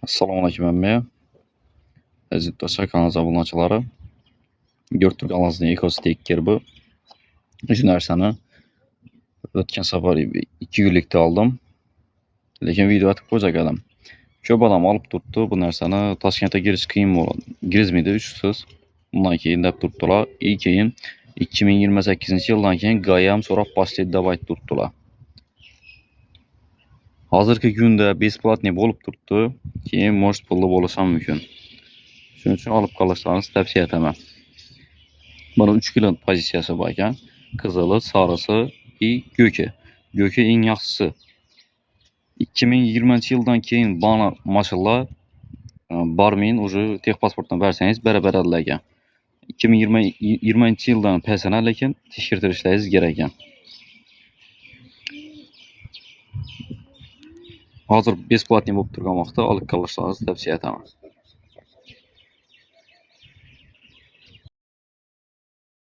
Assalomu alaykum hammaga. Aziz do'stlar, kanal obunachilari. Ko'rib turganingizdek Eco sticker bu. Shu narsani o'tgan safar 2 kunlikda oldim. Lekin video atib qo'ysak edim. Ko'p odam olib turibdi bu narsani. Toshkentga kirish qiyin bo'ladi. Kirizmaydi uchsiz. Undan keyin deb turibdilar. И keyin 2028-yildan keyin GAI ham so'rab boshlaydi deb aytib turibdilar. Hozirgi kunda бесплатный bo'lib turibdi. Keyin может pulli bo'lishi ham mumkin. Shuning uchun olib qolishlaringizni tavsiya etaman. Buni 3 kilo pozitsiyasi bor ekan. Qizili, sarisi и ko'ki. Ko'ki eng yaxshisi. 2020-yildan keyin bana mashinalar bormayin уже texpasportni bersangiz bera beradilar ekan. 2020-yildan pastini lekin tekshirtirishlaringiz kerak ekan. Hozir бесплатный bo'lib turgan vaqtda olib qolishlaringizni tavsiya etaman.